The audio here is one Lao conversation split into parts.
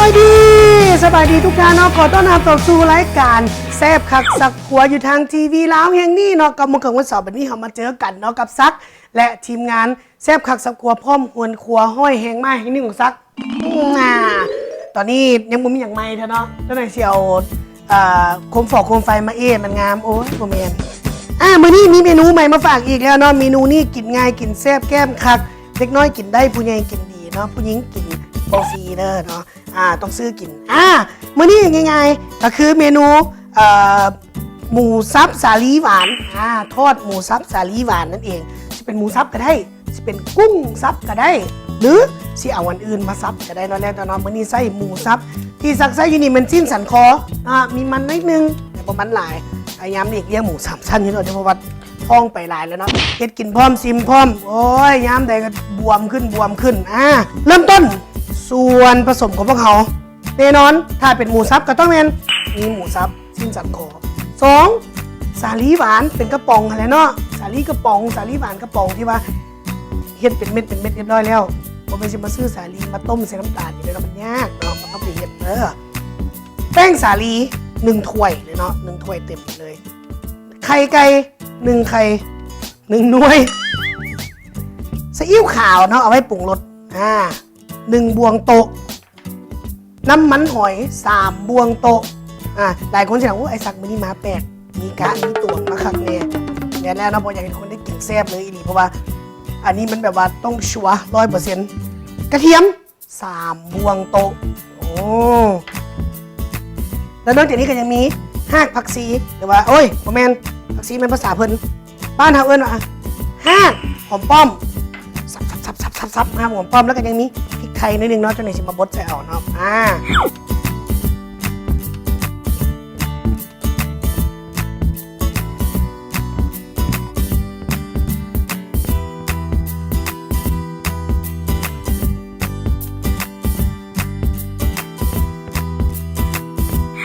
ສະບາຍດີ ສະບາຍດີທຸກທ່ານເນາະ ຂໍຕ້ອນຮັບເຂົ້າສູ່ລາຍການແຊບຄັກສັກຄົວ ຢູ່ທາງທີວີລາວແຫ່ງນີ້ເນາະ ກັບມື້ເຄິ່ງວັນເສົາແບບນີ້ ເຮົາມາເຈີກັນເນາະ ກັບສັກ ແລະ ທີມງານແຊບຄັກສັກຄົວ ພ້ອມເຮືອນຄົວຮ້ອຍແຮງມາແຫ່ງນີ້ຂອງສັກ. ອືມ ຕອນນີ້ຍັງບໍ່ມີຫຍັງໃໝ່ເທື່ອເນາະ ເຈົ້າໜ້າຊິເອົາ ເອີ ໂຄມຟອກໂຄມໄຟມາເອະ ມັນງາມ ໂອ້ຍ ບໍ່ແມ່ນ. ອາ ມື້ນີ້ມີເມນູໃໝ່ມາຝາກອີກແລ້ວເນາະ ເມນູນີ້ກິນງ່າຍ ກິນແຊບ ແກ້ມຄັກ ເດັກນ້ອຍກິນໄດ້ ຜູ້ໃຫຍ່ກິນດີເນາະ ຜູ້ຍິງກິນບໍ່ຟຣີເດີເນາະ. ອາ ຕ້ອງຊື້ກິນ. ອາ ມື້ນີ້ງ່າຍໆ ກໍຄືເມນູ ເອີ ໝູສັບສາລີຫວານ ອາ ທອດໝູສັບສາລີຫວານນັ້ນເອງ ຊິເປັນໝູສັບກໍໄດ້ ຊິເປັນກຸ້ງສັບກໍໄດ້ ຫຼືຊິເອົາອັນອື່ນມາສັບກໍໄດ້ເນາະ ແລ້ວແຕ່ເນາະ. ມື້ນີ້ໃຊ້ໝູສັບ ທີ່ສັກໃຊ້ຢູ່ນີ້ແມ່ນຊີ້ນສັນຄໍ ອາ ມີມັນໜ້ອຍໜຶ່ງ ແຕ່ບໍ່ມັນຫຼາຍ ພະຍາຍາມຫຼີກລ່ຽງໝູສາມຊັ້ນຢູ່ເນາະ ເພາະວ່າທ້ອງໄປຫຼາຍແລ້ວເນາະ ເຮັດກິນພ້ອມ ຊິມພ້ອມ ໂອ້ຍ ຍາມໃດກໍບວມຂຶ້ນ ບວມຂຶ້ນ. ອາ ເລີ່ມຕົ້ນສ່ວນປະສົມຂອງພວກເຮົາ ແນ່ນອນ ຖ້າເປັນໝູສັບກໍຕ້ອງແມ່ນມີໝູສັບ ຊີ້ນສັນຄໍ. ສອງ ສາລີຫວານເປັນກະປ໋ອງຫັ້ນແຫຼະເນາະ ສາລີກະປ໋ອງ ສາລີຫວານກະປ໋ອງ ທີ່ວ່າເຮັດເປັນເມັດເປັນເມັດຮຽບຮ້ອຍແລ້ວ ບໍ່ແມ່ນຊິມາຊື້ສາລີມາຕົ້ມໃສ່ນ້ຳຕານຢູ່ເດ້ເນາະ ມັນຍາກເນາະ ມັນຕ້ອງໄປເຮັດເດີ. ແປ້ງສາລີໜຶ່ງຖ້ວຍເລີຍເນາະ ໜຶ່ງຖ້ວຍເຕັມເລີຍ ໄຂ່ໄກ່ໜຶ່ງໄຂ່ ໜຶ່ງໜ່ວຍ ຊີອິ້ວຂາວເນາະ ເອົາໄວ້ປຸງລົດ ອາ ໜຶ່ງບ່ວງໂຕະ ນ້ຳມັນຫອຍສາມບ່ວງໂຕະ. ອາ ຫຼາຍຄົນຊິຖາມ ໂອ້ ໄອ້ສັກມື້ນີ້ມາແປກ ມີກະມີຕວງມາຄັກແນ່ ແມ່ນແລ້ວເນາະ ເພາະຢາກໃຫ້ທຸກຄົນໄດ້ກິນແຊບເລີຍອີ່ຫຼີ ເພາະວ່າອັນນີ້ມັນແບບວ່າຕ້ອງຊົວຮ້ອຍເປີເຊັນ. ກະທຽມສາມບ່ວງໂຕະ ໂອ້ ແລ້ວນອກຈາກນີ້ກໍຍັງມີຮາກຜັກຊີ ຫຼືວ່າ ໂອ້ຍ ບໍ່ແມ່ນ ຜັກຊີແມ່ນພາສາເພິ່ນ ບ້ານເຮົາເອີ້ນວ່າຮາກຫອມປ້ອມ ສັບໆໆໆ ຮາກຫອມປ້ອມ ແລ້ວກໍຍັງມີພິກໄທໜ້ອຍໜຶ່ງເນາະ ເຈົ້າໜ້ອຍຊິມາບົດໃສ່ເອົາເນາະ. ອາ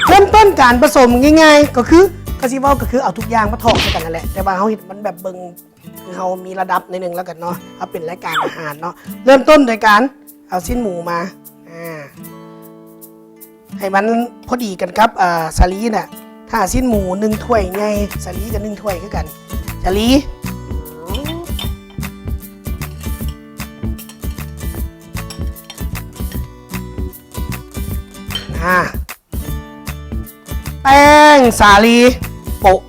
ເລີ່ມຕົ້ນການປະສົມງ່າຍໆ ກໍຄື ກໍຊິເວົ້າ ກໍຄືເອົາທຸກຢ່າງມາຖອກໃສ່ກັນນັ້ນແຫຼະ ແຕ່ວ່າເຮົາເຮັດມັນແບບເບິ່ງ ຄືເຮົາມີລະດັບໜ້ອຍໜຶ່ງແລ້ວກັນເນາະ ເຮົາເປັນລາຍການອາຫານເນາະ. ເລີ່ມຕົ້ນໂດຍການເອົາຊີ້ນໝູມາ ອາ ໃຫ້ມັນພໍດີກັນກັບ ເອີ ສາລີນະ ຖ້າຊີ້ນໝູໜຶ່ງຖ້ວຍໃຫຍ່ ສາລີກໍໜຶ່ງຖ້ວຍຄືກັນ ສາລີ ອາ ແປ້ງສາລີໂປະ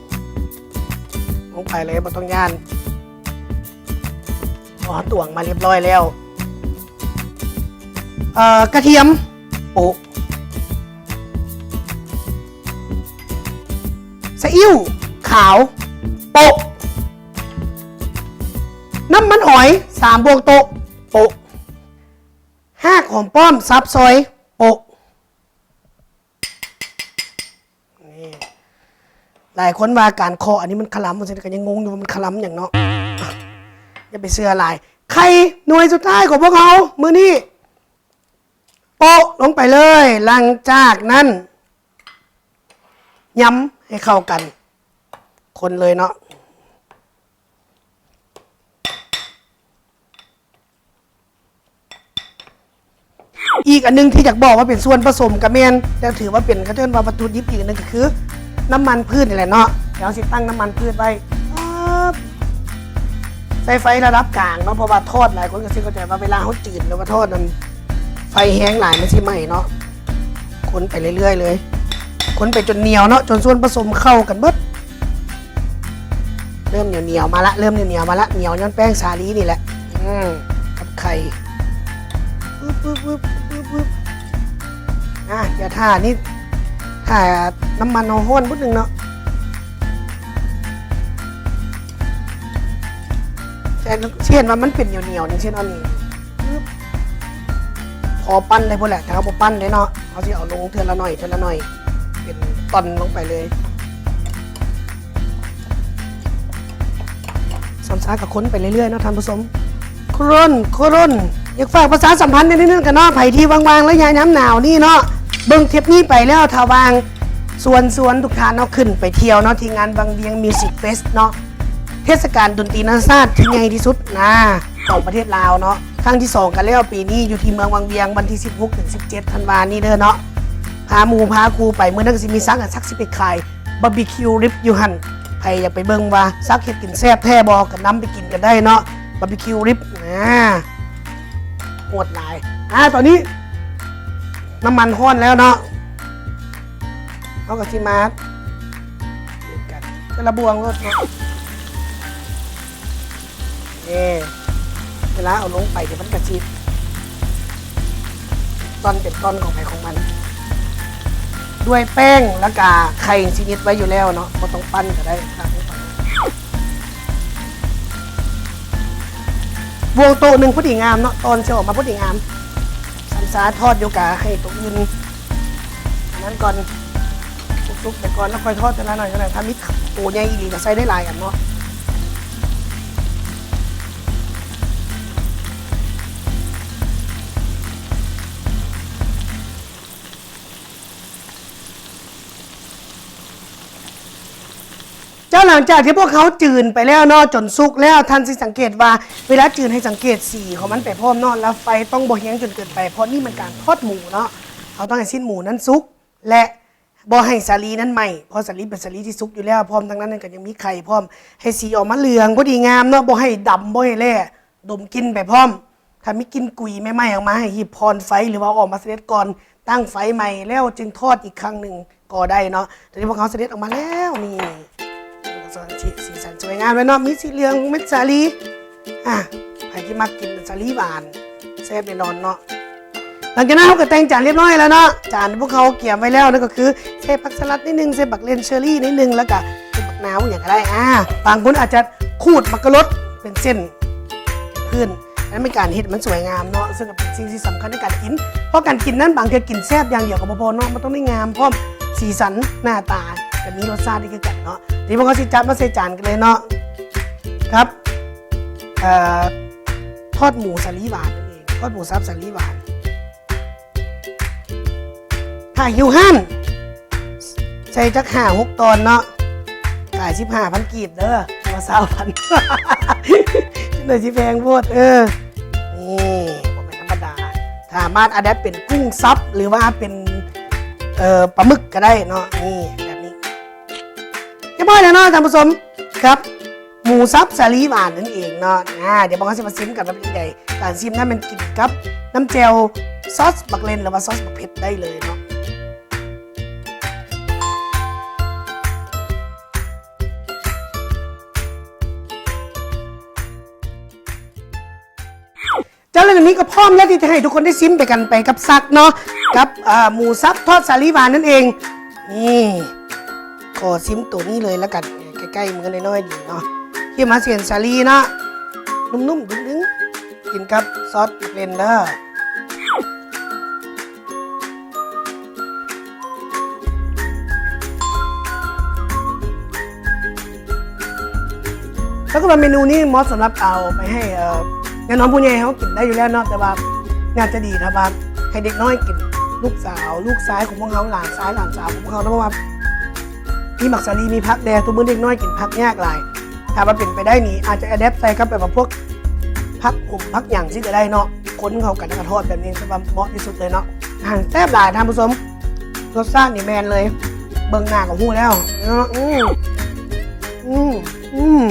ລົງໄປເລີຍ ບໍ່ຕ້ອງຢ້ານ ເພາະເຮົາຕວງມາຮຽບຮ້ອຍແລ້ວ. ເອີ ກະທຽມໂປະ ຊີອິ້ວຂາວໂປະ ນ້ຳມັນຫອຍສາມບ່ວງໂຕະໂປະ ຮາກຫອມປ້ອມສັບຊອຍໂປະ. ນີ້ ຫຼາຍຄົນວ່າການເຄາະອັນນີ້ມັນຄະລຳ ວ່າຊັ້ນ ກໍຍັງງົງຢູ່ວ່າມັນຄະລຳຫຍັງເນາະ ຢ່າໄປເຊື່ອຫຼາຍ. ໄຂ່ໜ່ວຍສຸດທ້າຍຂອງພວກເຮົາມື້ນີ້ ໂປະລົງໄປເລີຍ. ຫຼັງຈາກນັ້ນ ຍຳໃຫ້ເຂົ້າກັນ ຄົນເລີຍເນາະ. ອີກອັນໜຶ່ງທີ່ຢາກບອກວ່າເປັນສ່ວນປະສົມກະແມ່ນ ແຕ່ຖືວ່າເປັນ ເຂົາເອີ້ນວ່າວັດຖຸດິບ ອີກອັນໜຶ່ງກໍຄືນ້ຳມັນພືດນີ້ແຫຼະເນາະ. ດຽວເຮົາຊິຕັ້ງນ້ຳມັນພືດໄວ້ ປຶບ ໃສ່ໄຟລະດັບກາງເນາະ ເພາະວ່າທອດ ຫຼາຍຄົນກໍຊິເຂົ້າໃຈວ່າເວລາເຮົາຈືນ ຫຼືວ່າທອດນັ້ນ ໄຟແຮງຫຼາຍມັນຊິໄໝ້ເນາະ. ຄົນໄປເລື້ອຍໆເລີຍ ຄົນໄປຈົນໜຽວເນາະ ຈົນສ່ວນປະສົມເຂົ້າກັນເບິດ. ເລີ່ມໜຽວໆມາລະ ເລີ່ມໜຽວໆມາລະ ໜຽວຍ້ອນແປ້ງສາລີນີ້ແຫຼະ. ອືມ ກັບໄຂ່ ປຶບໆໆ ອາ ຢ່າຖ້ານີ້ ຖ້ານ້ຳມັນເຮົາຮ້ອນບຶດໜຶ່ງເນາະ. ແຕ່ຊິເຫັນວ່າມັນເປັນໜຽວໆ ຢ່າງເຊັ່ນອັນນີ້ ປຶບ ພໍປັ້ນໄດ້ພຸ້ນແຫຼະ ແຕ່ເຮົາບໍ່ປັ້ນເດ້ເນາະ ເຮົາຊິເອົາລົງເທື່ອລະໜ້ອຍ ເທື່ອລະໜ້ອຍ ເປັນຕ່ອນລົງໄປເລີຍ. ຊ້ຳຊາກະຄົນໄປເລື້ອຍໆເນາະທ່ານຜູ້ຊົມ ຄົນ ຄົນ. ຢາກຝາກປະຊາສຳພັນແດ່ໜຶ່ງກັນເນາະ ໃຜທີ່ວ່າງໆໄລຍະຍາມໜາວນີ້ເນາະ ເບິ່ງເທບນີ້ໄປແລ້ວ ຖ້າວ່າງ ຊວນ ຊວນທຸກທ່ານເນາະ ຂຶ້ນໄປທ່ຽວເນາະ ທີ່ງານວັງວຽງມິວສິກເຟສເນາະ ເທດສະການດົນຕີນານາຊາດທີ່ໃຫຍ່ທີ່ສຸດນາ ຂອງປະເທດລາວເນາະ. ຄັ້ງທີສອງກະແລ້ວປີນີ້ ຢູ່ທີ່ເມືອງວັງວຽງ ວັນທີສິບຫົກເຖິງສິບເຈັດທັນວານີ້ເດີເນາະ. ພາໝູ່ພາຄູ່ໄປ ມື້ນັ້ນກະຊິມີສັກ ສັກຊິໄປຂາຍບາບີຄິວລິບຢູ່ຫັ້ນ. ໃຜຢາກໄປເບິ່ງວ່າສັກເຮັດກິນແຊບແທ້ບໍ່ ກະນຳໄປກິນກັນໄດ້ເນາະ ບາບີຄິວລິບ. ອາ ໂຫດຫຼາຍ. ອາ ຕອນນີ້ນ້ຳມັນຮ້ອນແລ້ວເນາະ ເຮົາກະຊິມາ ເທກັນເທື່ອລະບ່ວງໂລດເນາະ. ເອີ ເວລາເອົາລົງໄປ ດຽວມັນກະຊິຕ່ອນເປັນຕ່ອນຂອງໃຜຂອງມັນ ດ້ວຍແປ້ງ ແລ້ວກະໄຂ່ຊິຍຶດໄວ້ຢູ່ແລ້ວເນາະ ບໍ່ຕ້ອງປັ້ນກະໄດ້. ບ່ວງໂຕະໜຶ່ງພໍດີງາມເນາະ ຕອນຊິອອກມາພໍດີງາມ. ສາມສາທອດຢູ່ກະໃຫ້ໂຕອື່ນອັນນັ້ນກ່ອນ ສຸກໆໄປກ່ອນ ແລ້ວຄ່ອຍທອດເທື່ອລະໜ້ອຍເທົ່ານັ້ນ. ຖ້າມີໂຕໃຫຍ່ອີ່ຫຼີກະໃສ່ໄດ້ຫຼາຍອັນເນາະ. ເຈົ້າ ຫຼັງຈາກທີ່ພວກເຮົາຈືນໄປແລ້ວເນາະ ຈົນສຸກແລ້ວ ທ່ານຊິສັງເກດວ່າ ເວລາຈືນໃຫ້ສັງເກດສີຂອງມັນໄປພ້ອມເນາະ ແລ້ວໄຟຕ້ອງບໍ່ແຮງຈົນເກີນໄປ ເພາະນີ້ແມ່ນການທອດໝູເນາະ. ເຮົາຕ້ອງໃຫ້ຊີ້ນໝູນັ້ນສຸກ ແລະ ບໍ່ໃຫ້ສາລີນັ້ນໄໝ້ ເພາະສາລີເປັນສາລີທີ່ສຸກຢູ່ແລ້ວ ພ້ອມທັງນັ້ນກະຍັງມີໄຂ່ພ້ອມ. ໃຫ້ສີອອກມາເຫຼືອງພໍດີງາມເນາະ ບໍ່ໃຫ້ດຳ ບໍ່ໃຫ້ແຫຼ້ ດົມກິ່ນໄປພ້ອມ. ຖ້າມີກິ່ນກຸຍໄໝ້ໆອອກມາ ໃຫ້ຮີບຜ່ອນໄຟ ຫຼືວ່າເອົາອອກມາສະເດັດກ່ອນ ຕັ້ງໄຟໃໝ່ແລ້ວຈຶ່ງທອດອີກຄັ້ງໜຶ່ງກໍໄດ້ເນາະ. ຕອນນີ້ພວກເຮົາສະເດັດອອກມາແລ້ວ ນີ້ ສີສັນສວຍງາມເລີຍເນາະ ມີສີເຫຼືອງເມັດສາລີ. ອາ ໃຜທີ່ມັກກິນສາລີຫວານ ແຊບແນ່ນອນເນາະ. ຫຼັງຈາກນັ້ນເຮົາກະແຕ່ງຈານຮຽບຮ້ອຍແລ້ວເນາະ ຈານທີ່ພວກເຮົາກຽມໄວ້ແລ້ວນັ້ນກະຄື ໃສ່ຜັກສະຫຼັດໜ້ອຍໜຶ່ງ ໃສ່ບັກເລັ່ນເຊີຣີໜ້ອຍໜຶ່ງ ແລ້ວກະໃສ່ບັກນາວຫຍັງກະໄດ້. ອາ ບາງຄົນອາດຈະຂູດໝາກກະລົດເປັນເສັ້ນ ພື້ນ ອັນນັ້ນເປັນການເຮັດໃຫ້ມັນສວຍງາມເນາະ ເຊິ່ງກະເປັນສິ່ງທີ່ສຳຄັນໃນການກິນ ເພາະການກິນນັ້ນບາງເທື່ອກິນແຊບຢ່າງດຽວກະບໍ່ພໍເນາະ ມັນຕ້ອງໄດ້ງາມພ້ອມ ສີສັນ ໜ້າຕາກະມີລົດຊາດດີຄືກັນເນາະ. ດຽວພວກເຮົາຊິຈັດມາໃສ່ຈານກັນເລີຍເນາະ ຄັບ ເອີ ທອດໝູສາລີຫວານນັ້ນເອງ ທອດໝູສັບສາລີຫວານ. ຖ້າຫິວຮ້ານ ໃສ່ຈັກຫ້າຫົກຕອນເນາະ ຂາຍສິບຫ້າພັນກີບເດີ ບໍ່ຊາວພັນ ຈັ່ງໃດຊິແພງໂພດ. ເອີ ນີ້ບໍ່ແມ່ນທຳມະດາ ສາມາດອາດັບເປັນກຸ້ງສັບ ຫຼືວ່າເປັນ ເອີ ປາໝຶກກະໄດ້ເນາະ. ນີ້ແບບນີ້ ຮຽບຮ້ອຍແລ້ວເນາະທ່ານຜູ້ຊົມ ຄັບ ໝູສັບສາລີຫວານນັ້ນເອງເນາະ. ອາ ດຽວພວກເຮົາຊິມາຊີມກັນວ່າເປັນຈັ່ງໃດ ການຊີມນັ້ນແມ່ນກິນກັບນ້ຳແຈ່ວ ຊອສບັກເລັ່ນ ຫຼືວ່າຊອສບັກເຜັດໄດ້ເລີຍເນາະ. ເຈົ້າ ແລ້ວນີ້ກະພ້ອມແລ້ວທີ່ຈະໃຫ້ທຸກຄົນໄດ້ຊີມໄປກັນໄປກັບສັກເນາະ ກັບ ເອີ ໝູສັບທອດສາລີຫວານນັ້ນເອງ. ນີ້ ຂໍຊີມໂຕນີ້ເລີຍລະກັນ ໃກ້ໆມືໜ້ອຍໆ ດີເນາະ ທີ່ມາເສັ້ນສາລີເນາະ ນຸ້ມໆ ດຶງໆ ກິນກັບຊອສເລັ່ນເດີ. ຖ້າເກີດວ່າເມນູນີ້ເໝາະສຳລັບເອົາໄປໃຫ້ ເອີ ຍາດນ້ອງຜູ້ໃຫຍ່ເຮົາກິນໄດ້ຢູ່ແລ້ວເນາະ ແຕ່ວ່າໜ້າຈະດີຖ້າວ່າໃຫ້ເດັກນ້ອຍກິນ ລູກສາວ ລູກຊາຍຂອງພວກເຮົາ ຫຼານຊາຍ ຫຼານສາວຂອງພວກເຮົາເນາະ ເພາະວ່າມີໝາກສາລີ ມີຜັກແດ່ ທຸກມື້ເດັກນ້ອຍກິນຜັກຍາກຫຼາຍ. ຖ້າວ່າເປັນໄປໄດ້ນີ້ ອາດຈະອາແດັບໃສ່ກັບແບບວ່າພວກຜັກຂົມຜັກຫຍັງຊີ້ກະໄດ້ເນາະ ຄົນເຂົ້າກັນ ແລ້ວກະທອດແບບນີ້ ຄືວ່າເໝາະທີ່ສຸດເລີຍເນາະ. ອາຫານແຊບຫຼາຍທ່ານຜູ້ຊົມ ລົດຊາດນີ້ແມ່ນເລີຍ ເບິ່ງໜ້າກະຮູ້ແລ້ວເນາະ. ອືມ ອືມ ອືມ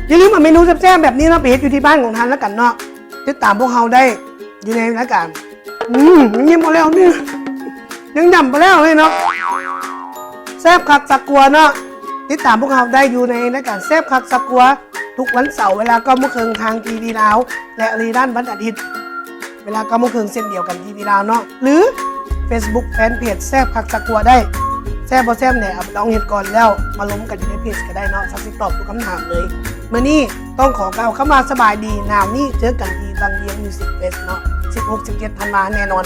ຢ່າລືມເອົາເມນູແຊບໆແບບນີ້ເນາະ ໄປເຮັດຢູ່ທີ່ບ້ານຂອງທ່ານລະກັນເນາະ. ຕິດຕາມພວກເຮົາໄດ້ຢູ່ໃນລາຍການ ອືມ ຍັງບໍ່ແລ້ວນີ້ ຍັງຢຳບໍ່ແລ້ວເລີຍເນາະ ແຊບຄັກສັກກົວເນາະ. ຕິດຕາມພວກເຮົາໄດ້ຢູ່ໃນລາຍການແຊບຄັກສັກກົວ ທຸກວັນເສົາເວລາເກົ້າໂມງເຄິ່ງທາງທີວີລາວ ແລະ ຣີຣັນວັນອາທິດ ເວລາເກົ້າໂມງເຄິ່ງເຊັ່ນດຽວກັນ ທີວີລາວເນາະ ຫຼື ເຟສບຸກແຟນເພຈແຊບຄັກສັກກົວໄດ້. ແຊບບໍ່ແຊບແນວໃດ ເອົາໄປລອງເຮັດກ່ອນ ແລ້ວມາລົມກັນຢູ່ໃນເພຈກະໄດ້ເນາະ ສັກຊິຕອບທຸກຄຳຖາມເລີຍ. ມື້ນີ້ຕ້ອງຂໍກ່າວຄຳວ່າສະບາຍດີ ໜາວນີ້ເຈີກັນທີ່ວັງວຽງມິວສິກເຟສເນາະ ສິບຫົກ ສິບເຈັດທັນວາແນ່ນອນ.